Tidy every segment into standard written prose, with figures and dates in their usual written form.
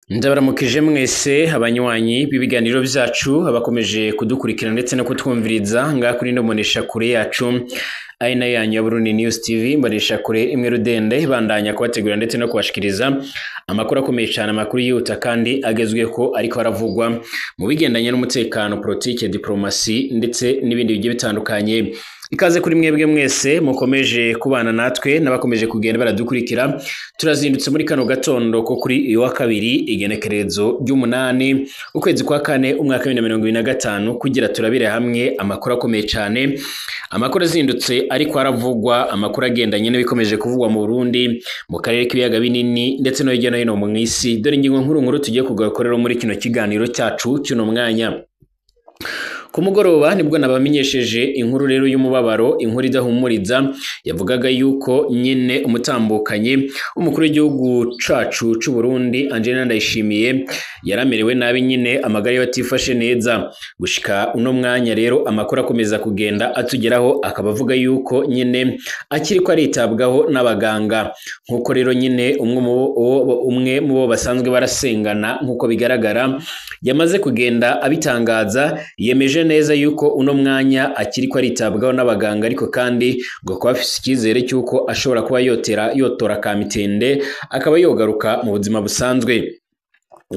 Ndabaramukije mwese abanywanyi b'ibiganiro vyacu, abakomeje kudukurikira ndetse no kutwumviriza ngaha kuri ino mboneshakure yacu ari nayo yanyu ya Burundi News TV, mboneshakure imwe rudende bandanya kubategurira ndetse no kubashikiriza amakuru akomeye cane, amakuru yihuta kandi agezweho ariko aravugwa mu bigendanye n'umutekano, politike, diplomasi ndetse n'ibindi bigiye bitandukanye. Ikaze kuri mwebwe mwese mukomeje kubana natwe n'abakomeje kugenda baradukurikira. Turazindutse muri kano gatondo ko kuri uyu wa kabiri, igenekerezo ry'umunani, ukwezi kwa kane, umwaka wa 2025, kugira turabire hamwe amakuru akomeye cane, amakuru azindutse ariko aravugwa, amakuru agendanye n'ibikomeje kuvugwa mu Burundi, mu karere k'ibiyaga binini ndetse no hirya no hino mu isi. Dore ingingo nkuru nkuru tugiye kugakorera muri kino kiganiro cyacu cy'uno mwanya. Ku mugoroba nibwo nabamenyesheje inkuru rero y'umubabaro, inkuru idahumuriza yavugaga yuko nyine umutambukanye umukuru w'igihugu cacu c'u Burundi Angelina Ndayishimiye yaramerewe nabi nyine, amagara ye atifashe neza. Gushika uno mwanya rero amakuru akomeza kugenda atugeraho akaba avuga yuko nyine akiriko aritabwaho n'abaganga, nkuko rero nyine umwe mu bo basanzwe barasengana nkuko bigaragara yamaze kugenda abitangaza, yemeje neza yuko uno mwanya akiriko aritabwaho n'abaganga, ariko kandi ngo kuba afise icyizere cy'uko ashobora kuba yotera yotora kamitende akaba yogaruka mu buzima busanzwe.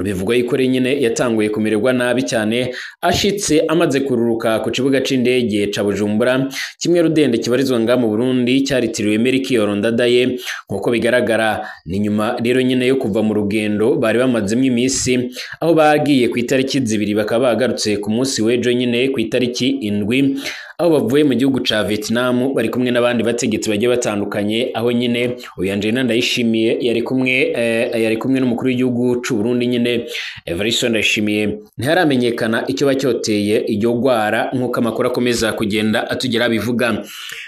Bivugwa yuko rero nyine yatanguye kumererwa nabi cyane ashitse amaze kururuka ku kibuga c'indege ca Bujumbura, kimwe rudende kibarizwa nga mu Burundi cyaritiriwe Melchior Ndadaye. Nkuko bigaragara ni nyuma rero nyine yo kuva mu rugendo bari bamazemo iminsi, aho bagiye ku itariki 2 bakaba bagarutse ku munsi w'ejo nyine ku itariki 7, aho bavuye mu gihugu ca Vietnam bari kumwe n'abandi bategetsi bagiye batandukanye, aho nyine uyu Angelina Ndayishimiye yari kumwe n'umukuru w'igihugu c'u Burundi nyine Evariste Ndayishimiye. Ntiharamenyekana icyo bacyoteye iryo gwara nkuko amakuru akomeza kugenda atugera bivuga.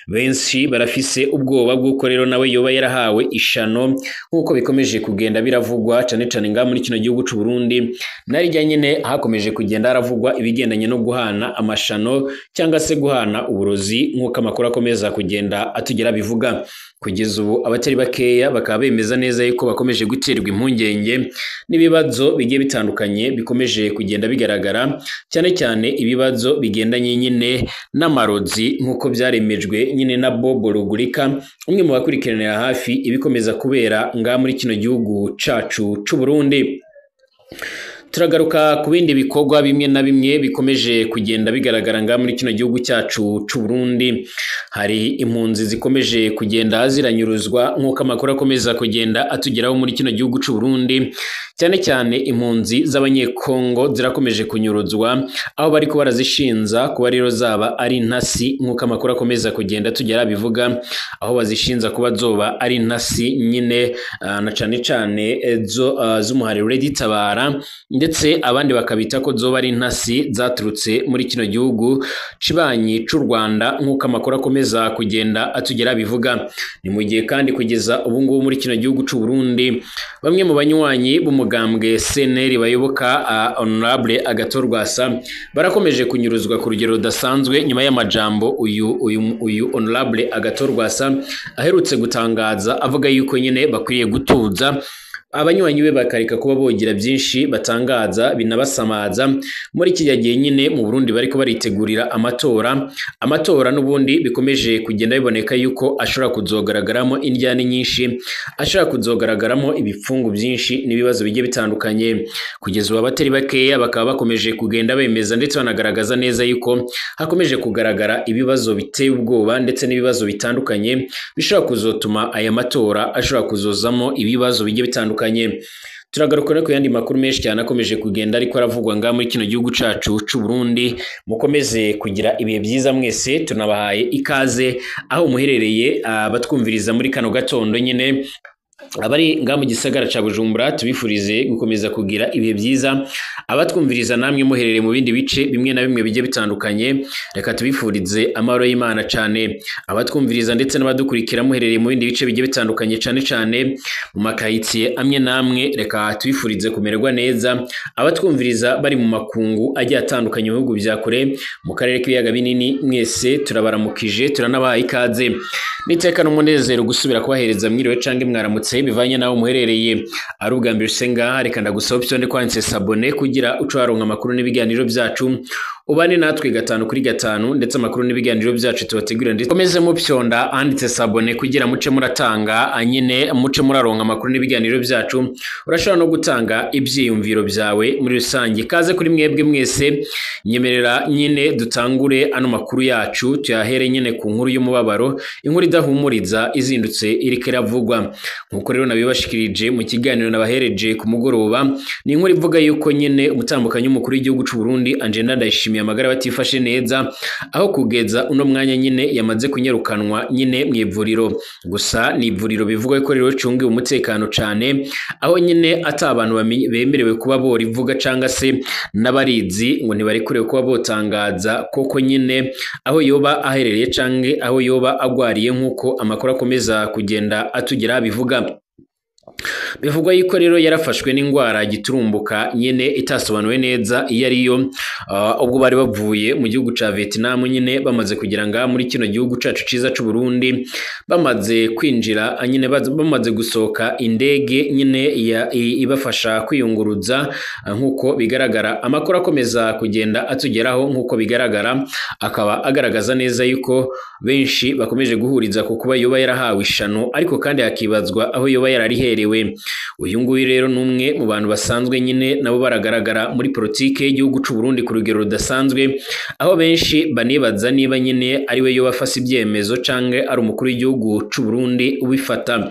Benshi barafise ubwoba bw'uko rero nawe yoba yarahawe ishano nkuko bikomeje kugenda biravugwa cane cane ngaha muri kino gihugu c'u Burundi. Narijya nyine hakomeje kugenda haravugwa ibigendanye no guhana amashano cyangwa se guhana uburozi nkuko amakuru akomeza kugenda atugera bivuga. Kugeza ubu abatari bakeya bakaba bemeza neza yuko bakomeje guterwa impungenge n'ibibazo bigiye bitandukanye bikomeje kugenda bigaragara, cyane cyane ibibazo bigendanye nyine n'amarozi nkuko byaremejwe nyine na Bobo Rugurika, umwe mu bakurikiranira hafi ibikomeza kubera ngaha muri kino gihugu cacu c'u Burundi. Turagaruka ku bindi bikorwa bimwe na bimwe bikomeje kugenda bigaragara ngaha muri kino gihugu cyacu c'u Burundi. Hari impunzi zikomeje kugenda ziranyuruzwa nkuko amakuru akomeza kugenda atugeraho muri kino gihugu c'u Burundi, cyane cyane impunzi z'abanyekongo zirakomeje kunyuruzwa, aho bariko barazishinza kuba rero zaba ari intasi nkuko amakuru akomeza kugenda atugera bivuga, aho bazishinza kuba zoba ari intasi nyine na cane cane z'umuhariro Red Tabara, ndetse abandi bakabita ko zoba ari intasi zaturutse muri kino gihugu cibanyi c'u Rwanda nkuko amakuru akomeza kugenda atugera bivuga. Ni mu gihe kandi kugeza ubu ngubu muri kino gihugu c'u Burundi bamwe mu banywanyi b'umugambwe CNL bayoboka Honorable Agathon Rwasa barakomeje kunyuruzwa ku rugero rudasanzwe nyuma y'amajambo uyu Honorable Agathon Rwasa aherutse gutangaza avuga yuko nyine bakwiriye gutuza abanywanyi be bakareka kuba bogira byinshi batangaza binabasamaza muri kijya gihe nyine mu Burundi bariko baritegurira amatora n'ubundi bikomeje kugenda biboneka yuko ashobora kuzogaragaramo indyane nyinshi, ashobora kuzogaragaramo ibipfungu byinshi n'ibibazo bigiye bitandukanye. Kugeza ubu abatari bakeya bakaba bakomeje kugenda bemeza ndetse banagaragaza neza yuko hakomeje kugaragara ibibazo biteye ubwoba ndetse n'ibibazo bitandukanye bishobora kuzotuma aya matora ashobora kuzozamo ibibazo bigiye bitandukanye. Turagaruka no ku yandi makuru menshi cyane akomeje kugenda ariko aravugwa ngaha muri kino gihugu cacu c'u Burundi. Mukomeze kugira ibihe byiza mwese, tunabahaye ikaze aho muherereye abatwumviriza muri kano gatondo nyine. Abari ngaha mu gisagara ca Bujumbura tubifurize gukomeza kugira ibihe byiza, abatwumviriza namwe muherereye mu bindi bice bimwe na bimwe bigiye bitandukanye, reka tubifurize amahoro y'Imana cane. Abatwumviriza ndetse n'abadukurikira muherereye mu bindi bice bigiye bitandukanye cane cane mu makayitsiye amwe namwe, reka tubifurize kumererwa neza. Abatwumviriza bari mu makungu agiye atandukanye mu bihugu vya kure mu karere k'ibiyaga binini, mwese turabaramukije turanabahaye ikaze. Niteka n'umunezero gusubira kubahereza mwiriwe canke mwaramutse. mwaramutse bivanye naho muherereye. Ari ubwa mbere usenga, reka ndagusaba option kwanditse s'abonner kugira uce waronka amakuru n'ibiganiro byacu, ubane natwe gatanu kuri gatanu, ndetse amakuru n'ibiganiro byacu tubategurira, ndetse komeze mupyonda anditse s'abonner kugira muce muratanga nyine muce muraronka amakuru n'ibiganiro byacu. Urashobora no gutanga ibyiyumviro byawe muri rusange. Kaze kuri mwebwe mwese, nyemerera nyine dutangure ano makuru yacu, tuyahere nyine ku nkuru y'umubabaro, inkuru idahumuriza izindutse iriko iravugwa. Nkuko rero nabibashikirije mu kiganiro nabahereje ku mugoroba, ni inkuru ivuga yuko nyine umutambukanyi w'umukuru w'igihugu c'u Burundi Angelina Ndayishimiye amagara batifashe neza, aho kugeza uno mwanya nyine yamaze kunyarukanwa nyine mu ivuriro. Gusa ni ivuriro bivugwa ko rero cungiwe umutekano cane, aho nyine ata abantu bemerewe kuba borivuga canga se n'abarizi ngo ntibarekuriwe kuba botangaza koko nyine aho yoba aherereye canke aho yoba agwariye, nkuko amakuru akomeza kugenda atugera bivuga. Bivugwa yuko rero yarafashwe n'ingwara giturumbuka nyene itasobanuwe neza iyo ariyo, ubwo bari bavuye mu gihugu ca Vietnam nyine bamaze kugira nga muri kino gihugu cacu ciza c'u Burundi, bamaze kwinjira nyine bamaze gusohoka indege nyine ibafasha kwiyunguruza, nkuko bigaragara amakuru akomeza kugenda atugeraho, nkuko bigaragara akaba agaragaza neza yuko benshi bakomeje guhuriza ku kuba yoba yarahawe ishano, ariko kandi hakibazwa aho yoba yarariherewe. Uyu nguyu rero ni umwe mu bantu basanzwe nyine nabo baragaragara muri politike y'igihugu c'u Burundi ku rugero rudasanzwe, aho benshi banibaza niba nyine ari we yoba afase ibyemezo canke ari umukuru w'igihugu c'u Burundi ubifata.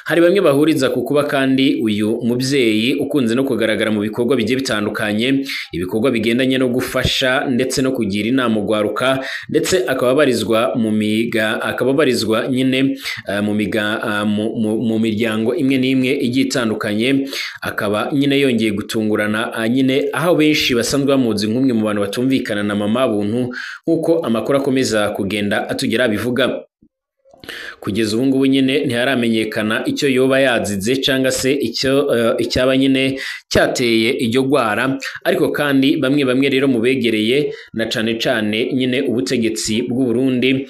Hari bamwe bahuriza ku kuba kandi uyu mubyeyi ukunze no kugaragara mu bikorwa bigiye bitandukanye, ibikorwa bigendanye no gufasha ndetse no kugira inama ugwaruka, ndetse akaba abarizwa mu miga, akaba abarizwa nyine mu miga, mu miryango imwe n'imwe igiye itandukanye, akaba nyine yongeye gutungurana nyine aho benshi basanzwe bamuzi nk'umwe mu bantu batumvikana na mama buntu, nk'uko amakuru akomeza kugenda atugera bivuga. Kugeza ubu ngubu nyine ntiharamenyekana icyo yoba yazize cyangwa se icyo icyaba nyine cyateye iryo gwara, ariko kandi bamwe bamwe rero mu begereye na cane cane nyine ubutegetsi bw'u Burundi,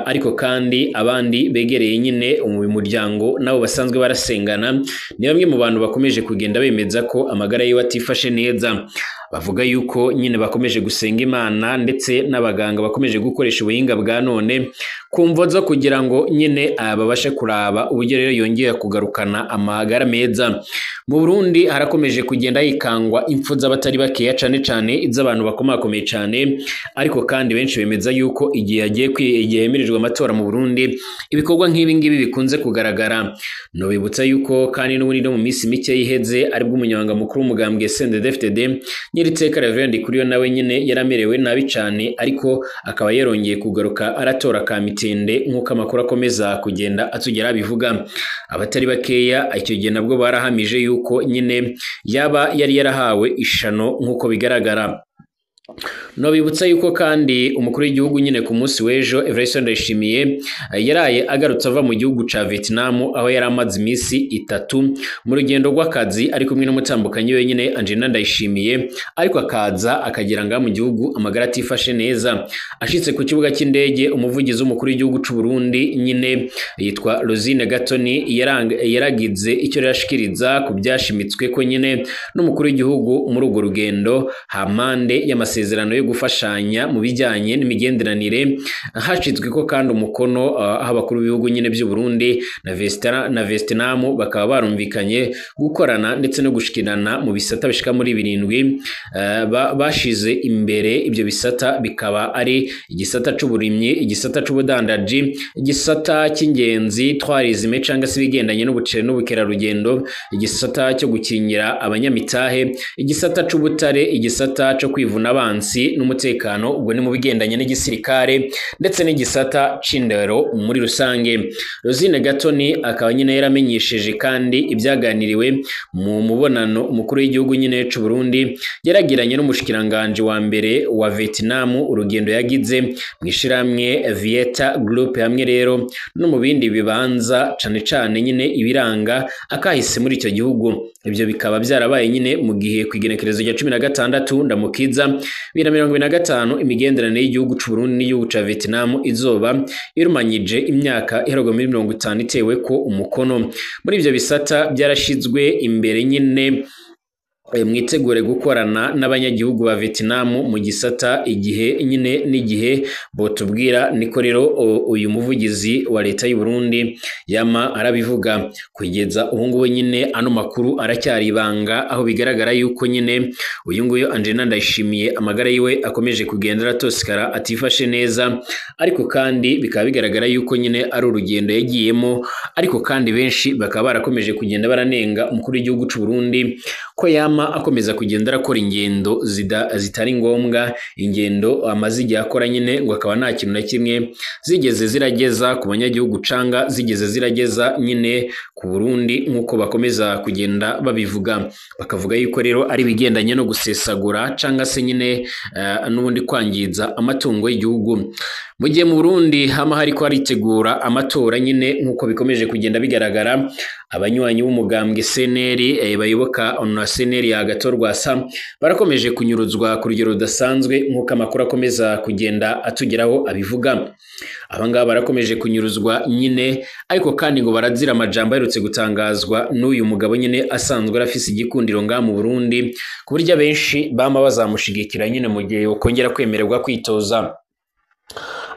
ariko kandi abandi begereye nyine umuryango nabo basanzwe barasengana, ni bamwe mu bantu bakomeje kugenda bemeza ko amagara yiwe atifashe neza. Bavuga yuko nyine bakomeje gusenga Imana ndetse n'abaganga bakomeje gukoresha ubuhinga bwa none ku mvo zo kugira ngo nyine babashe kuraba uburyo rero yongera kugarukana amagara meza. Mu Burundi harakomeje kugenda hikangwa impfu z'abatari bakeya, cane cane iz'abantu bakomakomeye cane, ariko kandi benshi bemeza yuko igihe hagiye igihe hemerejwe amatora mu Burundi ibikorwa nk'ibi ngibi bikunze kugaragara. Nobibutsa yuko kandi n'ubundi no mu minsi mike yiheze aribwo umunyamabanga mukuru w'umugambwe CNDD-FDD Nyiriteka Reverend Ndikuriyo nawe nyine yaramerewe nabi cane, ariko akaba yarongeye kugaruka aratora ka mitende nkuko amakuru akomeza kugenda atugera bivuga. Abatari bakeya icyo gihe nabwo barahamije yuko nyine yaba yari yarahawe ishano nkuko bigaragara. Nobibutsa yuko kandi umukuru w'igihugu nyine ku munsi w'ejo Evariste Ndayishimiye yaraye agarutse ava mu gihugu ca Vietnam, aho yari amaze iminsi itatu mu rugendo rw'akazi ari kumwe n'umutambukanyi we nyine Angelina Ndayishimiye, ariko akaza akagera ngaha mu gihugu amagara atifashe neza. Ashitse ku kibuga cy'indege, umuvugizi w'umukuru w'igihugu c'u Burundi nyine yitwa Rosine Gatoni yaragize icyo yashikiriza ku byashimitswe ko nyine n'umukuru w'igihugu muri urwo rugendo hampande y'amasezerano yo gufashanya mu bijyanye n'imigenderanire. Hashitswe ko kandi umukono aho abakuru b'ibihugu nyine by'u Burundi na Vietnam bakaba barumvikanye gukorana ndetse no gushikirana mu bisata bishika muri 7, bashize imbere ibyo bisata bikaba ari igisata c'uburimyi, igisata c'ubudandaji, igisata cy'ingenzi tourisme cyangwa se ibigendanye n'ubucere n'ubukerarugendo, igisata cyo gukingira abanyamitahe, igisata c'ubutare, igisata cyo kwivuna abansi n'umutekano, ubwo ni mu bigendanye n'igisirikare, ndetse n'igisata c'indero muri rusange. Rosine Gatoni akaba nyine yaramenyesheje kandi ibyaganiriwe mu mubonano umukuru w'igihugu nyine c'u Burundi yaragiranye n'umushikiranganje wa mbere wa Vietnam, urugendo yagize mu ishiramwe Vieta Group hamwe rero no mu bindi bibanza cane cane nyine ibiranga akahise muri icyo gihugu. Ibyo bikaba byarabaye nyine mu gihe ku igenekerezo rya 16 Ndamukiza 2025 imigenderanire y'igihugu c'u Burundi n'igihugu ca Vietnam izoba irumanyije imyaka iharugwa muri 50 itewe ko umukono. Muri ivyo bisata byarashizwe imbere nyine mwitegure gukorana n'abanyagihugu ba Vietnam mu gisata igihe nyine n'igihe botubwira, niko rero uyu muvugizi wa leta y'u Burundi yama arabivuga. Kugeza ubu ngubu nyine ano makuru aracyari ibanga, aho bigaragara yuko nyine uyu nguyu Angelina Ndayishimiye amagara yiwe akomeje kugenda aratosikara, atifashe neza, ariko kandi bikaba bigaragara yuko nyine ari urugendo yagiyemo. Ariko kandi benshi bakaba barakomeje kugenda baranenga umukuru w'igihugu c'u Burundi ko yama akomeza kugenda arakora ingendo zitari ngombwa, ingendo amaze igihe akora nyine ngo akaba nta kintu na kimwe zigeze zirageza ku banyagihugu canga zigeze zirageza nyine ku Burundi, nk'uko bakomeza kugenda babivuga. Bakavuga yuko rero ari ibigendanye no gusesagura canga se nyine n'ubundi kwangiza amatungo y'igihugu. Mu gihe mu Burundi hama hariko haritegura amatora nyine nk'uko bikomeje kugenda bigaragara, abanywanyi b'umugambwe CNL bayoboka na CNL ya Agathon Rwasa barakomeje kunyuruzwa ku rugero rudasanzwe, nk'uko amakuru akomeza kugenda atugeraho abivuga. Abangaba barakomeje kunyuruzwa nyine, ariko kandi ngo barazira amajambo aherutse gutangazwa n'uyu mugabo nyine asanzwe arafise igikundiro ngaha mu Burundi, ku buryo abenshi bama bazamushigikira nyine mu gihe kongera kwemererwa kwitoza.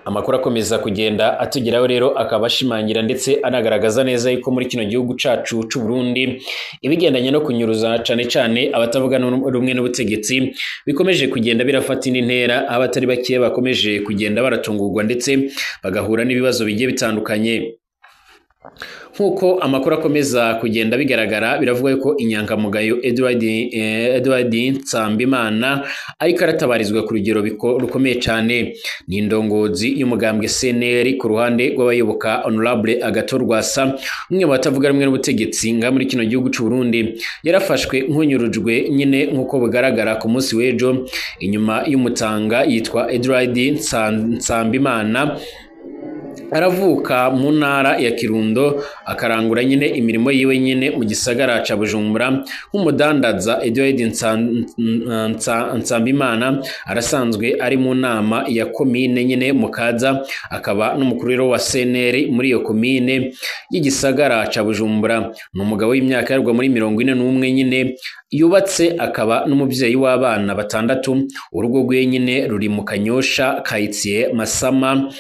Amakuru akomeza kugenda atugeraho rero akaba ashimangira ndetse anagaragaza neza yuko muri kino gihugu cacu c'u Burundi ibigendanye no kunyuruza cane cane abatavuga rumwe n'ubutegetsi bikomeje kugenda birafata indi ntera, abatari bake bakomeje kugenda baratungurwa ndetse bagahura n'ibibazo bigiye bitandukanye. Nk'uko amakuru akomeza kugenda bigaragara, biravuga yuko inyangamugayo Edward Nsambimana ariko aratabarizwa ku rugero rukomeye cyane. Ni indongozi y'umugambwe CNL ku ruhande rw'abayoboka Honorable Agathon Rwasa, umwe mu batavuga rumwe n'ubutegetsi nga muri kino gihugu c'u Burundi. Yarafashwe nk'unyurujwe nyine nk'uko bigaragara ku munsi w'ejo inyuma y'umutanga. Yitwa Edward Nsambimana, aravuka mu ntara ya Kirundo, akarangura nyine imirimo yiwe nyine mu gisagara ca Bujumbura nk'umudandaza. Edward Nsambimana arasanzwe ari mu nama ya komine nyine Mukaza, akaba n'umukuru rero wa CNL muri iyo komine y'igisagara ca Bujumbura. Ni umugabo w'imyaka yarwa muri 41 nyine, yubatse akaba n'umubyeyi w'abana 6. Urugo rwe nyine ruri mu Kanyosha Kayitsie Masama,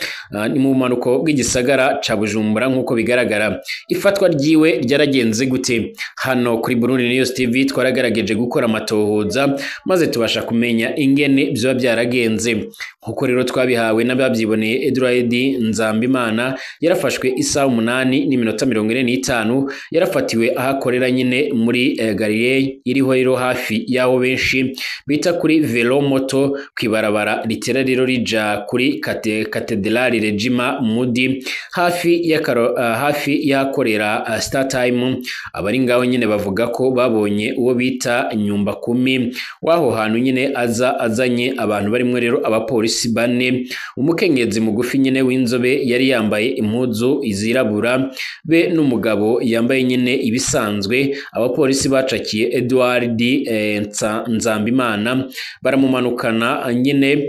ni mu bumanuko bw'igisagara ca Bujumbura nk'uko bigaragara. Ifatwa ryiwe ryaragenze gute? Hano kuri Burundi News TV twaragaragaje gukora amatohoza maze tubasha kumenya ingene byoba byaragenze. Nkuko rero twabihawe n'ababyiboneye, Edward Nzambimana yarafashwe isaha 8:45, yarafatiwe aho akorera nyine muri Galilée iriho rero hafi y'aho benshi bita kuri Velomoto, kwibarabara ritera rero rija kuri Katedrali Regina Mudi, hafi hafi y'ahakorera Star Time. Abari ngaho nyine bavuga ko babonye uwo bita Nyumba Kumi w'aho hantu nyine aza azanye abantu barimwo rero abapolisi 4, umukenyezi mugufi nyine w'inzobe yari yambaye impuzu izirabura be n'umugabo yambaye nyine ibisanzwe. Abapolisi bacakiye Edward Nzambimana baramumanukana nyine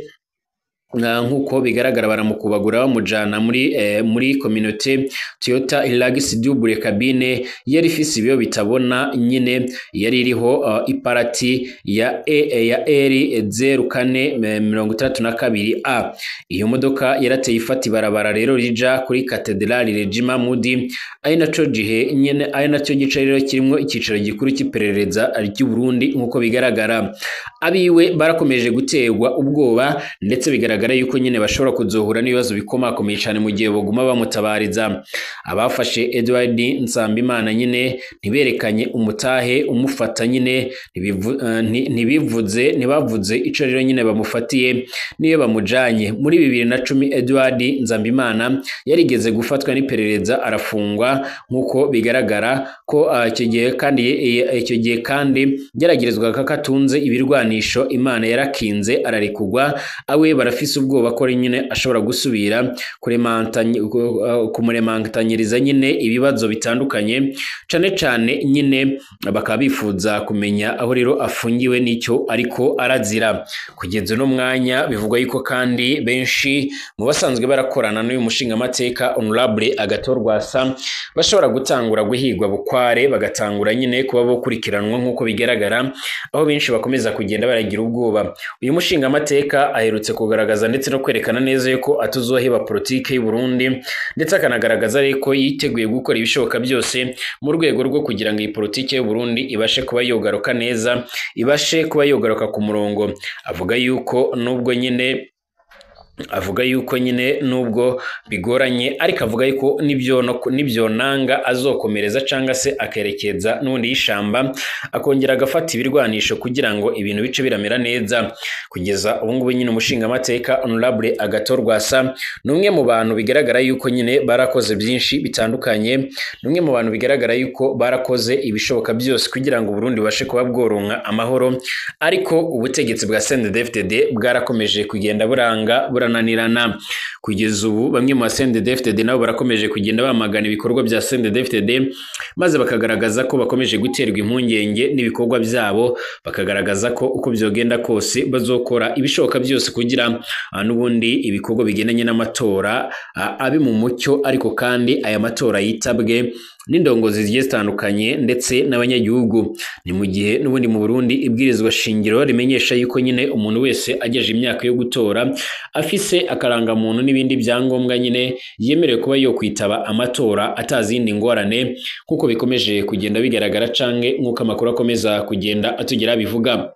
nk'uko bigaragara, baramukubagura bamujana muri communauté Toyota Hilux double cabine yari ifise ibiyo bitabona nyine, yari iriho iparati ya E ya R 0462 A. Iyo modoka yarateye ifata ibarabara rero rija kuri Cathedral Regina Mudi, ari naco gihe nyene ari naco gice rero kirimo icyicaro gikuru cy'iperereza ry'u Burundi nk'uko bigaragara. Abiwe barakomeje guterwa ubwoba ndetse bigaragara yuko nyine bashobora kuzohura n'ibibazo bikomakomeye cyane mu gihe boguma bamutabariza. Abafashe Edward Nsambimana nyine ntiberekanye umutahe umufata nyine, ntibavuze ico rero nyine bamufatiye niyo bamujanye. Muri 2010 Edward Nzambimana yarigeze gufatwa n'iperereza arafungwa, nk'uko bigaragara ko icyo gihe kandi yaragirizwaga ko atunze ibirwanisho. ibirwanisho Imana yarakinze ararekugwa, awe barafise ubwoba ko nyine ashobora gusubira kumuremantanyiriza nyine ibibazo bitandukanye, cane cane nyine bakaba bifuza kumenya aho rero afungiwe n'icyo ariko arazira. Kugeza uno mwanya bivugwa yuko kandi benshi mu basanzwe barakorana n'uyu mushingamateka Honorable Agathon Rwasa bashobora gutangura guhigwa bukware, bagatangura nyine kuba bokurikiranwa nk'uko bigaragara, aho benshi bakomeza kugenda baragira ubwoba. Uyu mushingamateka aherutse kugaragaza ndetse no kwerekana neza yuko atuzoheba politike y'u Burundi, ndetse akanagaragaza ko yiteguye gukora ibishoboka byose mu rwego rwo kugira ngo iyi politike y'u Burundi ibashe kuba yogaruka neza, ibashe kuba yogaruka ku murongo. Avuga yuko nubwo nyine nubwo bigoranye, ariko avuga yuko nibyo nanga azokomereza canga se akerekeza n'ubundi y'ishamba, akongera agafata ibirwanisho kugira ngo ibintu bice biramera neza. Kugeza ubu ngubu nyine umushingamateka Honorable Agathon Rwasa ni umwe mu bantu bigaragara yuko nyine barakoze byinshi bitandukanye, ni umwe mu bantu bigaragara yuko barakoze ibishoboka byose kugira ngo Burundi bubashe kuba bworonka amahoro, ariko ubutegetsi bwa CNDD-FDD bwarakomeje kugenda buranga burananirana. Kugeza ubu bamwe mu CNDD-FDD nabo barakomeje kugenda bamagana ibikorwa bya CNDD-FDD, maze bakagaragaza ko bakomeje guterwa impungenge n'ibikorwa byabo, bakagaragaza ko uko byogenda kose bazokora ibishoboka byose kugira n'ubundi ibikorwa bigendanye n'amatora abe mu mucyo, ariko kandi aya matora yitabwe n'indongozi zigiye zitandukanye ndetse n'abanyagihugu. Ni mu gihe n'ubundi mu Burundi ibwirizwa shingiro rimenyesha yuko nyine umuntu wese ageje imyaka yo gutora afise akarangamuntu n'ibindi byangombwa nyine yemerewe kuba yo kwitaba amatora atazindi ngorane, kuko bikomeje kugenda bigaragara canke nk'uko amakuru akomeza kugenda atugera bivuga.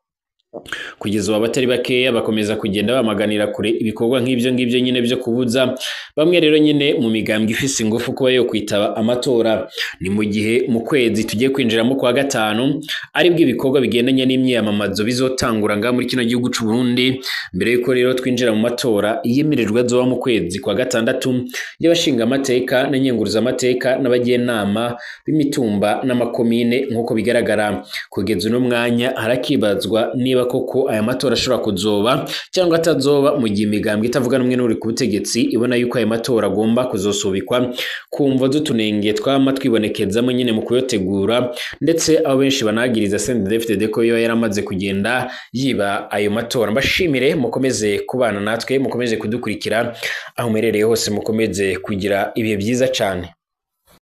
Kugeza ubu abatari bakeya bakomeza kugenda bamaganira kure ibikorwa nk'ibyo ngibyo nyine byo kubuza bamwe rero nyine mu migambwe ifise ingufu kuba yo kwitaba amatora. Ni mu gihe mu kwezi tugiye kwinjiramo kwa gatanu aribwo ibikorwa bigendanye n'imyiyamamazo bizotangura nga muri kino gihugu c'u Burundi, mbere yuko rero twinjira mu matora yemererwa azoba mu kwezi kwa gatandatu y'abashinga amateka n'inyenguruza amateka n'abagenama b'imitumba n'amakomine nk'uko bigaragara. Kugeza uno mwanya harakibazwa niba koko aya matora ashobora kuzoba cyangwa atazoba, mu gihe imigambwe itavuga rumwe n'uri ku butegetsi ibona yuko aya matora agomba kuzosubikwa ku mvo z'utunenge twama twibonekezamo nyine mu kuyotegura, ndetse aho benshi banagiriza CNDD-FDD ko yo yaramaze kugenda yiba ayo matora. Mbashimire mukomeze kubana natwe, mukomeze kudukurikira aho muherereye hose, mukomeze kugira ibihe byiza cyane.